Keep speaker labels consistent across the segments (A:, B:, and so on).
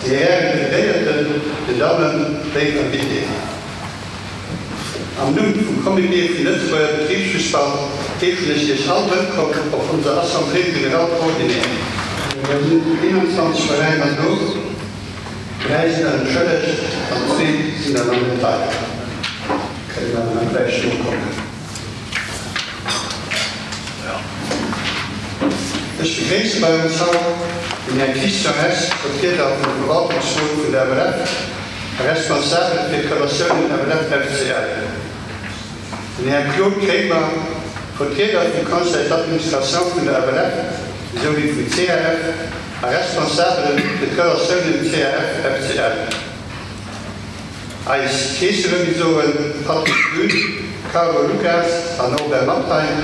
A: Dir Hären Delegéierten, Dir Dammen, léif Invitéen. Am Numm vum Comité vum Lëtzebuerger Betribsfussball heeschen ech Iech all wëllkomm op onser Assemblée générale ordinaire. Mir sinn 21 Veräiner do, 3 sinn der entschëllegt an zwee sinn der nach net hei, kënnen awer nach gläich nokommen. Ech begréisse bei ons haut den Här Christian Hess, Vertrieder vum Verwaltungsrot vun der FLF a Responsabel fir d'Relatiounen FLF-FCL, den Här Claude Kremer, Vertrieder vum Conseil d'administration vun der FLF esou wéi vum CAF a Responsabele fir d'Relatiounen CAF-FCL. Eis Keesserevisoren Patrick Grün, Carlo Lucas an Norbert Manthein,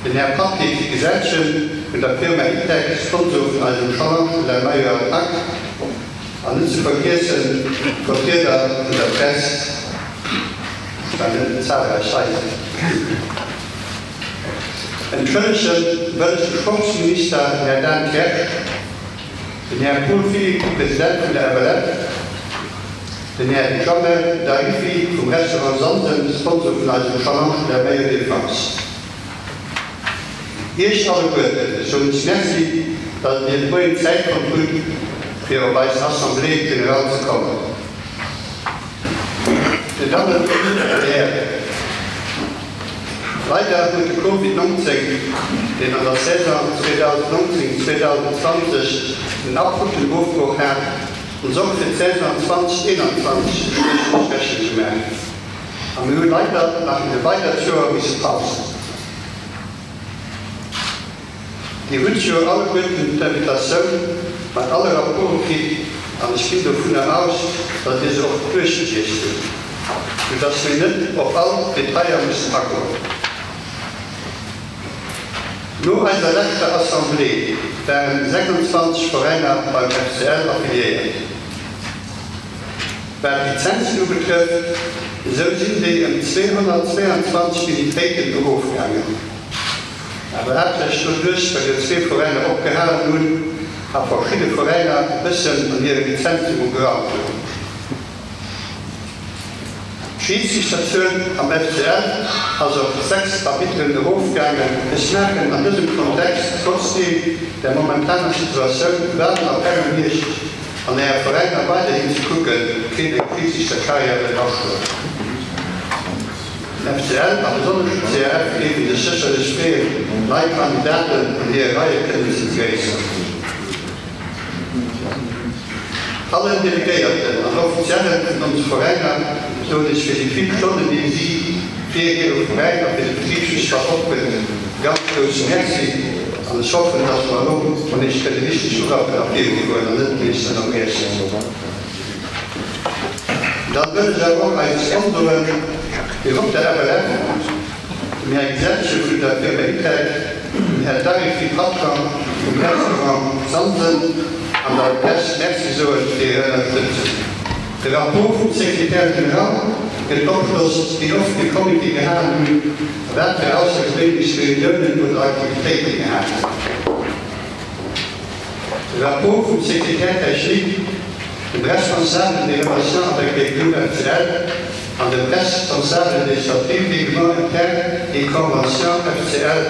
A: den Här Patrick Gesellchen vun der Firma Itec, Sponsor vun eisem Challenge de la meilleure Attaque, an net ze vergiessen d'Vertrieder vun der Press, well net zahlreich hei sinn. Entschëllegen wëll ech de Sportsminister Här Dan Kersch, Den Här Paul Philipp, President vun der FLF, den Här Jamel Daifi vum Restaurant Santen, Sponsor vun eisem Challenge de la meilleure défense. Iech alleguerten soen ech Merci, datt Dir de Moien Zäit fonnt hutt, fir op eis Assemblée générale ze kommen. Dir Dammen an Dir Hären, leider huet de Covid 19, deen an der Saison 2019, 2020 en abrupten Ofbroch hat, ons och fir d'Saison 2021 e Stréch duerch d'Rechnung gemaach a mir hu leider nach fir e weidert Joer misse pausen. Dir hutt jo alleguerten d'Invitatioun mat alle Rapporte kritt an ech ginn dovunner aus, datt Dir se och duerchgelies hutt, sou datt mir net op all d'Detailler mussen agoen. No eiser leschter Assemblée waren 26 Veräiner beim FCL affiliéiert. Wat d'Lizenzen ubetrëfft, esou sinn déi ëm 222 Unitéiten erofgaangen. Awer haaptsächlech doduerch, datt jo zwee Veräiner opgehalen hunn a verschidde Veräiner e bëssen an hire Lizenzen ugerappt hunn. D'Schidsrichterzuel am FCL ass op 6 Arbitteren erofgaangen. Ech maachen an dësem Kontext trotzdeem der momentaner Situatioun bal den Appell un Iech, an Äre Veräiner weiderhin ze kucken, ween eng Schidsrichterkarriär wëll aschloen. Den FCL a besonnesch den CRF géife sech sécherlech freeën, nei Kandidaten an hire Reie kënnen ze begréissen. Allen Delegéierten an Offiziellen vun onse Veräiner soen ech fir déi vill Stonnen, déi si fir hire Veräin a fir de Betribsfussball opbréngen, e ganz grousse Merci an ech hoffen, dass mer elo mol nees kënne richteg urappen a virufueren an net nees ënnerbriechen. Dann wëll ech awer och eise Sponsoren, virop der FLF, dem Här Gesellche vun der Firma Itec, dem Här Darifi Patron vum Restaurant Sansen an der Press Merci soen fir hir Ënnerstëtzung. De Rapport vum Secrétaire général gëtt opschloss, wéi oft de Comité gehalen hunn a wat fir aussergewéinlech Reuniounen oder Aktivitéite gehat hunn. De Rapport vum Secrétaire technique, dem Responsable des relations avec les clubs FCL an dem Responsable des statuts, règlements internes et conventions FCL.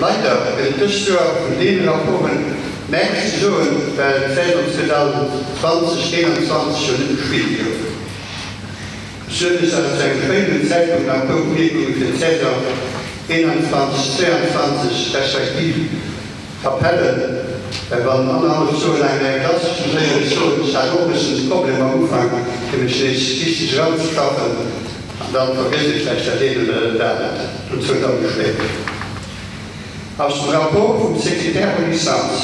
A: Leider gëtt et dëst Joer vun deene Rapporten näischt ze soen, well d'Saison 2020, 2021 jo net gespillt gouf. Besonnesch ass et zu engem spéideren Zäitpunkt nach puer Umierkunge fir d'Saison 21, 22 respektiv Appellen, well wann annerhalleft Joer laang näischt ass, ech muss éierlech soen, ech hat och e bëssen de Problem am Ufank fir mech nees richteg eranzeschaffen an dann vergësst ee vläicht dat eent oder dat anert. Dozou da méi spéider. Aus dem Rapport vum Secrétaire aux licences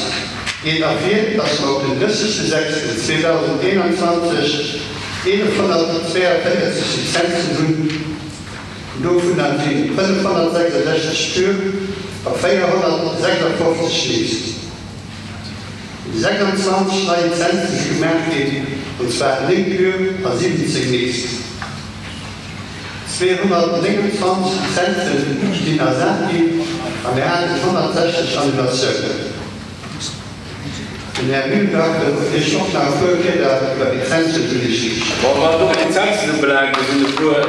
A: geet ervir, dass mer op den 30.06.2021 1.142 Lizenzen hunn, dovunner si 566 pur a 456 mixed. 26 nei Lizenze si gemaach ginn, an zwar 9 pur a 17 mixed. 229 Lizenze sinn ersat ginn a mir haten 160 Annulatiounen. Den Här Mühlgarten huet Iech och nach e puer Wierder iwwer d'Lizenzen zu Lichtig.
B: Bon, wat elo d'Lizenzen ubelaangt, do sinn e puer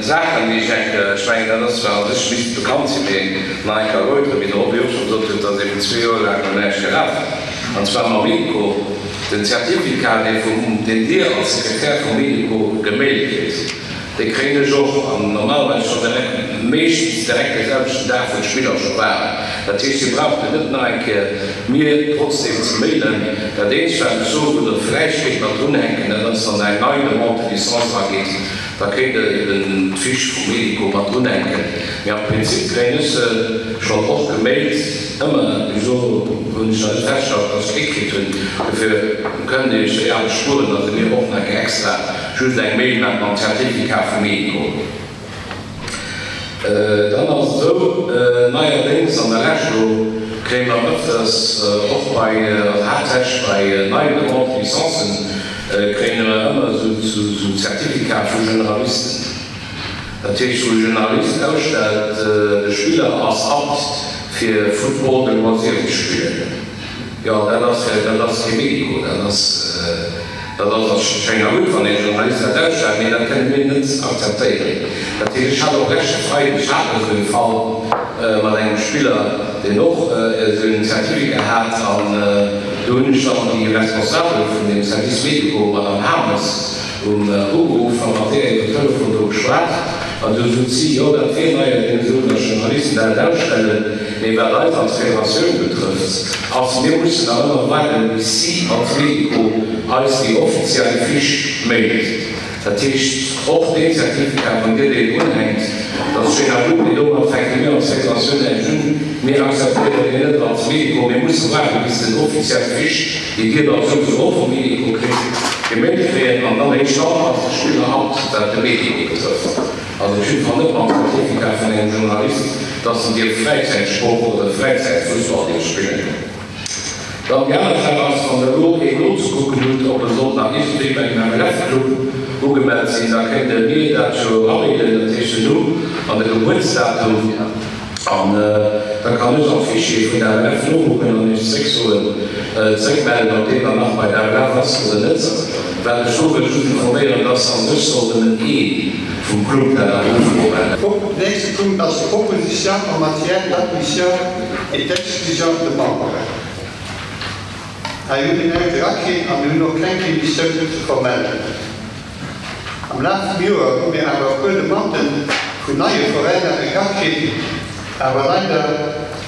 B: Saachen, déi ech enke, ech mengen, dat ass zwar a sech misst bekannt sinn, mee nach eng Kéier erläuteren, wéi de Roby och scho gesot huet, dass eben zwee Joer laang do näischt gelaf, an zwar mam Médico, den Zertifikat, dee vum, deen Dir als Sekretär vum Médico gemailt kritt. Déi kréien ech och, an normalerweis scho direkt, meeschtens direkt dee selwechten Dag, wou d'Spiller scho waren. Dat heescht, Dir braucht et net nach eng Kéier mir trotzdeem ze mailen. Dat eenzegt, wat ech soe wou Der vläicht kéint mat drunhänken, dat ass, wann Der eng nei Demande de licence eragitt, da kéint Der eben d'Fiche vum Medico mat drunhänken. Mee am Prinzip kréien ech se schonn och gemailt, ëmmer. Bis elo hunn ech nach net festgestallt, dass ech kee kritt hunn. Dofir kënnt Dir Iech déi Aarbecht spueren, dass Der mir och nach eng Kéier extra Just eng Mail mat mam Zertifikat vum Medico. Dann ass et esou, neierdéngs an der Lescht elo kréie mer ëfters och bei, also haaptsächlech bei neien Demande de licencen, kréie mer ëmmer esou Zertifikat vu Generalisten. Dat heescht, wou e Generalist ausstellt, de Spiller ass apte fir Football de loisir ze spillen. Jo, dat ass, dat ass kee Medico, dat ass, dat ass ass schéin a gutt, wann ee Journalist dat ausstellt, mee dat kënne mir net akzeptéieren. Dat heescht, ech hat och leschte Freideg hat ech esou e Fall mat engem Spiller, deen och esou en Certificat hat, an do hunn ech dann déi Responsabel vun deem Service médico, Madame Hames, um ugeruff a mat deer iwwer Telefon do geschwat an du sot si, jo dat wier neierdéngs esou, datt Journalisten dat ausstellen, mee wat eis als Federatioun betrëfft, ass, mir mussen nach ëmmer waarden, bis si als Medico eis déi offiziell Fiche mailt. Dat heescht, och deen Zertifikat, wann Dir deen unhänkt, dat ass schéin a gutt, mee domat fänke mir als Federatioun näischt un. Mir akzeptéieren deen net als Medico, mir musse waarden, bis den offiziell Fiche, déi Dir dann souwisou och vum Medico kritt, gemailt kréien an dann eréischt dann ass de Spiller apte, wat de Medico betrëfft. Also op jidde Fall net mam Zertifikat vun engem Journalist, dass en dierf Fräizäitsport oder Fräizäitfussball dierf spillen. Dann déi aner Saach ass, wann Der elo een nozekucken hutt, ob e sollt nach iergendwéi bei engem MLF-Club ugemellt sinn, da kéint Der mir dat jo eramailen, dat heescht den Numm an de Gebuertsdatum. An da kann ech am Fichier vun der MLF nokucken an Iech zrécksoen, zréckmellen, ob deen dann nach bei der MLF ass oder net. Well ech do wëll just informéieren, dass an sech soll nëmmen ee vum Club dat nach ufroen.
A: Nächste Punkt ass d'Proposition en matière d'admission et d'exclusion de membres. Hei hu mir näischt erakritt a mir hunn och keng Demissioun ze vermellen. Am Laf vum Joer hu mir awer e puer Demanden vun neie Veräiner erakritt, awer leider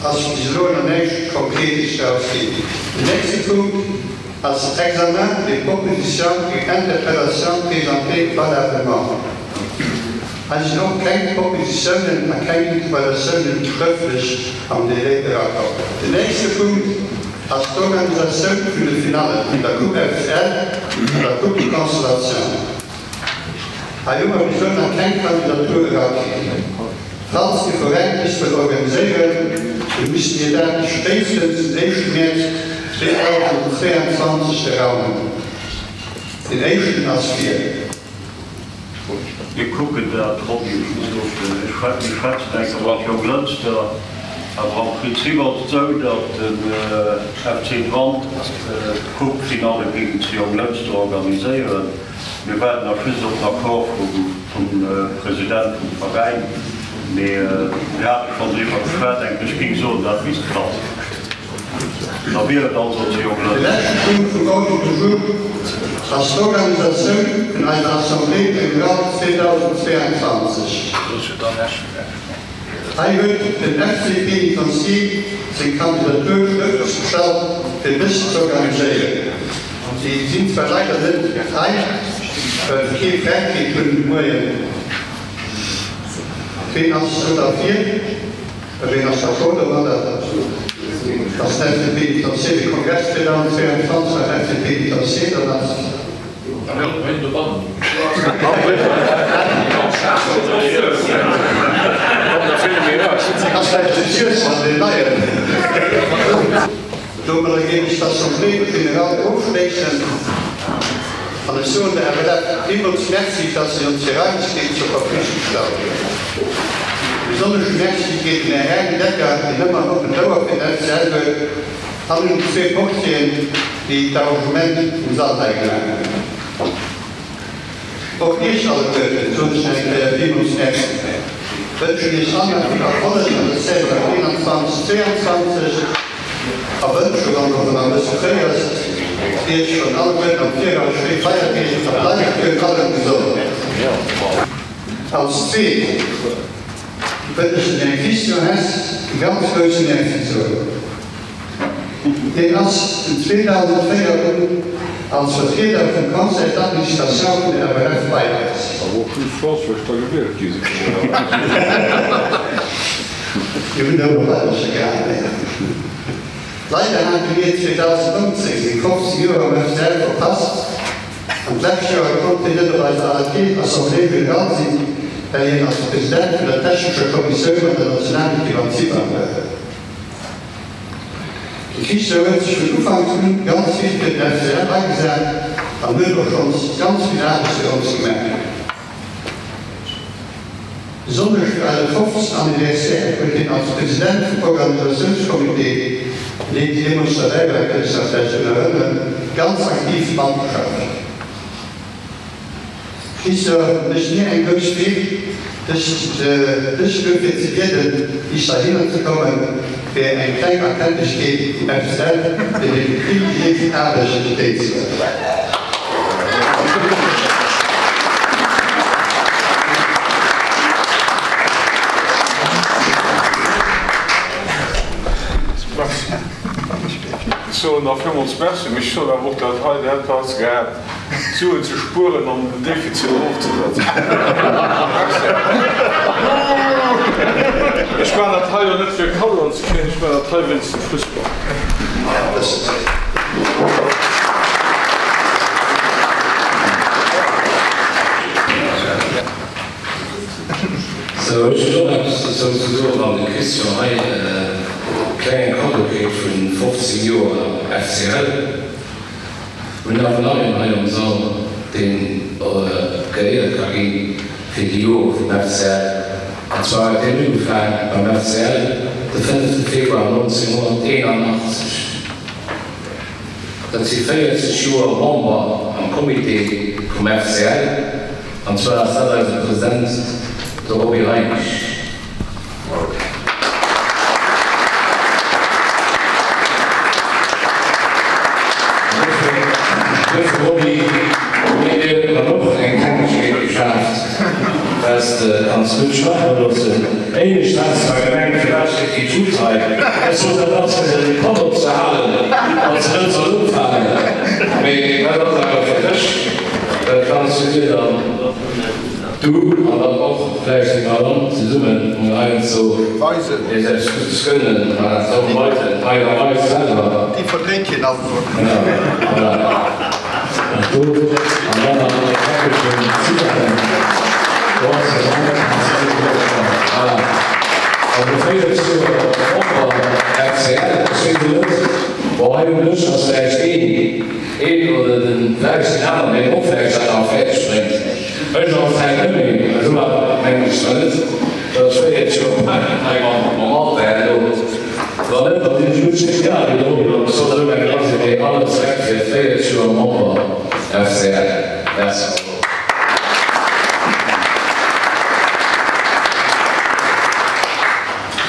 A: ass bis elo nach näischt Konkretes draus ginn. Den nächste Punkt ass Examen des propositions et interpellations présentées valablement. Hei sinn och keng Propositiounen a keng Interpellatiounen schrëftlech am Délai erakomm. Den nächste Punkt ass d'Organisatioun vun de Finalle vun der Coupe FCL an der Coupe de Consolation. Hei hu mer bis elo nach keng Kandidatur erakritt. Falls de Veräin dës wëll organiséieren, da misst mir dat bis spéitstens den éischte Mäerz 2022 eraumen. Den éischten ass vir.
C: Mir kucken dat, Roby, ech muss elo fir, mir schwätzen eng Kéier mat Jonglënster, awer am Prinzip ass et esou, datt den FC Dwant d'Coupe-Finalle géing zu Jonglënster organiséieren. Mir waarden nach just op den Accord vum President vum Veräin, mee mir hate schonn driwwer geschwat, enk ech géing soen, dat misst klappen. Da wier et also zu
A: De leschte Punkt vum Ordre du jour ass d'Organisatioun vun eiser Assemblée générale 2022. Hei huet den FC Pénitencier seng Kandidatur schrëftlech gestallt, fir dës z'organiséieren. Si sinn zwar leider net hei, well se kee fräikritt hunn de Moien. Ween ass do derfir? Ween ass d'accord domadder, dass den FC Pénitencier de Kongress 2022 beim FC Pénitencier dann ass? Ass vläicht de Suessem deen neien? Domadder géif ech d'Assemblée générale ofschléissen. An ech soen der FLF villmools Merci, dass si ons hir Raimlechkeet zur Verfügung gestallt huet. E besonnesche Merci geet un den Här Erny Decker, deen ëmmer en oppent Ouer fir den FCL huet, an un déi zwee Portieren, déi d'Arrangement vum Sall hei gemaach hunn. Och Iech alleguerten soen ech nach eng Kéier villmools Merci. Wënschen Iech all nach vill Erfolleg an der Saison 21, 22 a wënsche, wann et och nach e bësse fréi ass, Iech schonn alleguerten am Viraus schéi Feierdeeg a bleift virun allem gesond. Als zweet wëll ech dem Här Christian Hess e ganz grousse Merci soen. Hien ass vun 2004 un als Vertrieder vum Conseil d'administration vun der FLF bei eis. Mir hunn der och wellecher gehat, mä leider hate mir 2019 seng 15 Joer am FCL verpasst an d'lescht Joer konnt hien net op eiser ALT-Assemblée générale sinn, well hien als President vun der technescher Kommissioun mat der Nationalekipp an Zypern war. De Christian huet sech vun Ufank un ganz vill fir den FCL agesat an huet och schonns ganz vill Aarbecht fir ons gemaach. Besonnesch fir eise 50. Anniversaire huet hien als President vum Organisatiounscomité, un deen déi deemools derbäi war, kënne sech nach vläicht drun erënneren, ganz aktiv matgeschafft. Christian, mécht mir eng grouss Freed, dech dech duerfir ze bieden, iech heihinner ze kommen, fir eng kleng Erkenntlechkeet vum FCL fir deng vill geleescht Aarbecht entgéintzehuelen.
D: Ech soen der villmools Merci, mee ech soen awer och, dat hei, dat ass grad Suen ze spueren an den Defizit erofzesetzen. Ech maachen dat hei jo net fir Kaddoen ze kréien, ech maachen dat hei wéinst dem Fussball.
B: Sou, ech hunn och eppes dozou ze soen, wann de Christian hei e klenge Kaddo kritt vun 15 Joer FCL. Mir hunn awer nach een hei am Sall, deen geéiert ka gi fir déi Jore vum FCL. An zwar huet hien ugefaang beim FCL de fënnefte Februar 1981. Dat si 40 Joer Member am Comité vum FCL. An zwar ass dat eise President, de Roby Heinisch. Duerfir, Roby, hu mir dir dann och eng Klengegkeet geschaaft, well s de kanns gutt schmaache loossen. Éinescht hat zwar gemengt, firwat steet déi Tut hei? Ech sot, dat ass fir se den Kapp opzehalen, datt se net soll ëmfalen. Mee dat ass awer fir dech, dat kanns du dir dann. Du an dann och vläicht deng Madame zesummen mol heiansdo iech eppes Guddes gönnen an dat och weisen hei am eis selwer.
A: Déi verdréint hien alt mol.
B: Voilà, voilà. Dat do an dann nach e Päckelchen Zigaretten. Do ass jo nach Voilà. Also 40 Joer Member FCL, ech weess elo net, bon hei um Dësch ass vläicht een, een oder den vläicht den aneren, deen och vläicht dat nach fäerdeg bréngt. Ech als Här net méi, esou al mengen ech zwar net, datt ech 40 Joer hei mam Alter elo, wann net, da sinn ech gutt 10 Joer wéi de Robin, an ech soll esou eng dra sinn, mee all Respekt fir 40 Joer Member FCL. Merci.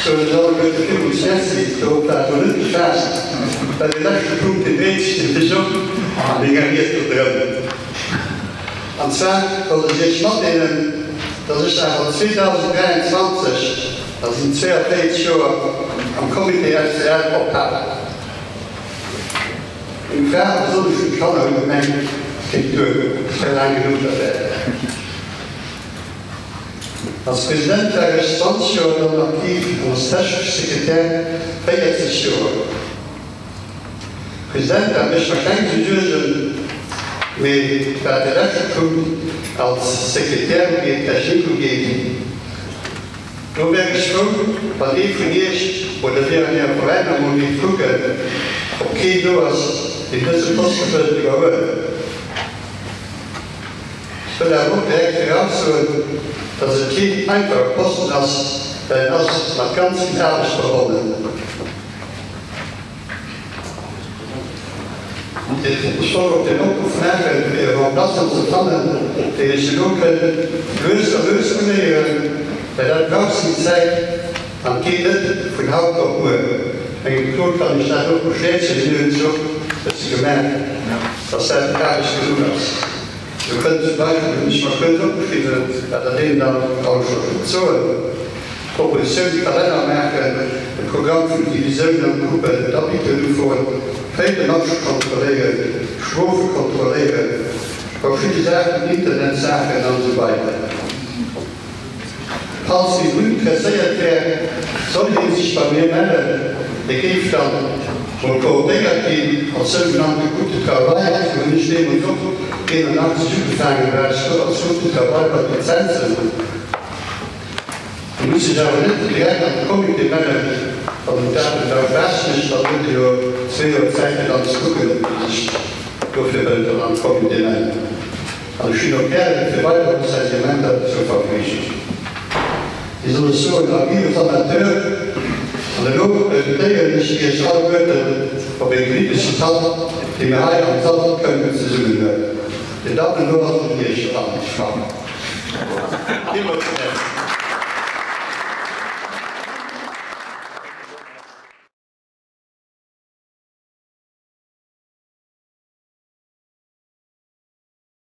A: Sou, ech alleguerte villmools Merci. Dorop war elo net gefaasst, well dee leschte Punkt, deen dréit sech nämlech och an denger Ried do drëm. An zwar wollt ech Iech matdeelen, dass ech awer 2023, dat sinn 42 Joer, am Comité FCL ophalen. Meng Fra a besonnesch meng Kanner hunn gemengt, et kéint duergoen, ech wär laang genuch derbäi. Als President war ech 20 Joer dann aktiv an als technesche Sekretär 40 Joer. President, dat mécht mer keng esou Suergen, mee wat de leschte Punkt als Sekretär ugeet, Technik ugeet, do wär ech frou, wann ee vun Iech oder Dir an Äre Veräiner emol géif kucken, ob keen do ass, deen dëse Poste wëllt iwwerhuelen. Wëll awer och direkt viraus soen, dass et keen einfache Posten ass, well en ass mat ganz vill Aarbecht verbonnen. Ech wollt och den Opruff maachen, fir e Remplaçant ze fannen, deen ech elo kënnt lues a lues uléieren, well dat brauch seng Zäit an geet net vun haut op muer. Mengem Claude kann ech dat och bestätegen, mir hunn et jo och e bësse gemaach, dass dat Aarbecht genuch ass. Do kënnt zum Beispill, hunn ech mer kuerz opgeschriwwen, wat der deenen dann all scho kënnt soen, Propositioun, Kalenner maachen, de Programm vun Divisioun an Coupen, d'Arbitteren ufroen, Feuille de match kontrolléieren, Strofe kontrolléieren, verschidde Saachen, Internetsaachen an esou weider. Falls een drun interesséiert wär, soll hien sech bei mir mellen, hie géif dann mol koordéiert ginn als sougenannte Groupe de travail, sou hunn ech deemools och 81 ugefaangen, war ech do als Groupe de travail bei d'Lizenzen. E muss sech awer net direkt an de Comité mellen, wann en dat da schlecht mécht, dann huet e jo zwee Joer Zäit fir dann ze kucken, ob e sech dofir wëllt dann an de Comité mellen. An ech stinn och gären fir weider Renseignementer zur Verfügung. Wéi soll ech soen, Avis aux amateurs, an elo invitéieren ech Iech alleguerten op ee gemittlechen Patt, dee mir hei am Sall kënnen zesummen huelen. Dir Dammen, elo ass et un Iech, an ech man. Villmools Merci.